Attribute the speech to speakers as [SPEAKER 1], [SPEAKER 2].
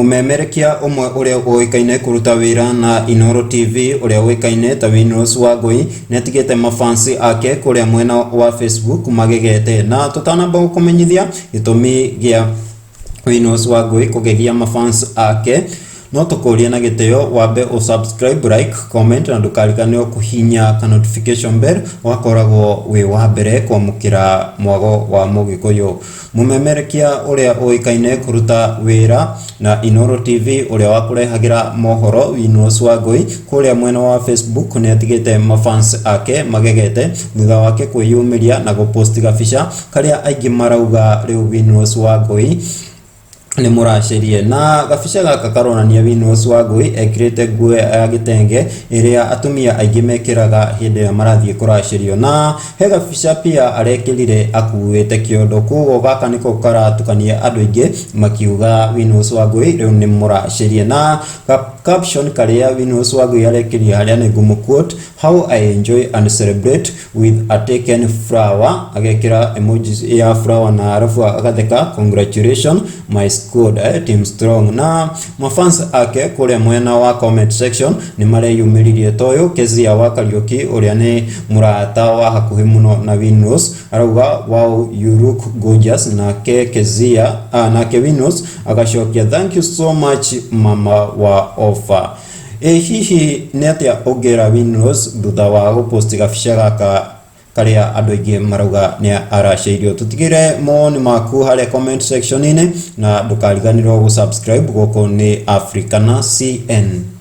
[SPEAKER 1] Mũmemerekia ũmwe ũrĩa ũĩkaine kũruta wĩra na Inooro TV ũrĩa ũĩkaine ta Winrose Wangũi nĩatigĩte mafans ake kũrĩa mwena wa Facebook magegete. Na tũtanamba gũkũmenyithia gĩtũmi gĩa Winrose Wangũi kũgegia mafans ake, no tũkũrie na gĩtĩo wambe ũ subscribe, like, comment na ndũkariganĩrwo kũhihinya ka notification bell ũgakoragwo wĩ wa mbere kwamũkĩra mwago wa Mũgĩkũyũ. Mũmemerekia ũrĩa ũĩkaine kũruta wĩra na Inooro TV ũrĩa wakũrehagĩra mohoro Winrose Wangũi kũrĩa mwena wa Facebook nĩatigĩte mafans ake magegete thutha wake kwĩyumĩria na gũpost gabica karĩa aingĩ marauga rĩu Winrose Wangũi nĩ mũracĩrie. Na gabica gaka karonania Winrose Wangũi ekĩrĩte nguo ya gĩtenge ĩrĩa atumia aingĩ mekĩraga hĩndĩ ĩrĩa marathiĩ kũracĩrio. Na He gabica pia arekĩrire akuĩte kĩondo koguo gaka nĩko karatukania andũ aingĩ makiuga Winrose Wangũi rĩu nĩ mũracĩrie. Na caption karĩa Winrose Wangũi arekĩrire harĩa nĩ ngũmũ quote, "How I enjoy and celebrate with a taken flower", agekĩra emojis ya flower na arabu agatheka, "Congratulations my squad, team strong". Na mafans ake kũrĩa mwena wa comment section nĩ mareyumĩririe ta ũyũ Kezia wa Kariũki ũrĩa nĩ mũrata wa hakuhĩ mũno na Winrose arauga, "Wow, you look gorgeous". Nake Kezia, nake Winrose agacokia, "Thank you so much, mama wa offer". Ĩ hihi nĩ atĩa ũngĩra Winrose thutha wa gũpost gabica gaka karĩa andũ aingĩ marauga nĩ aracĩirio? Tũtigĩre mawoni maku harĩa comment section-inĩ na ndũkariganĩrwo gũ subscribe. Gũkũ nĩ Africana CN.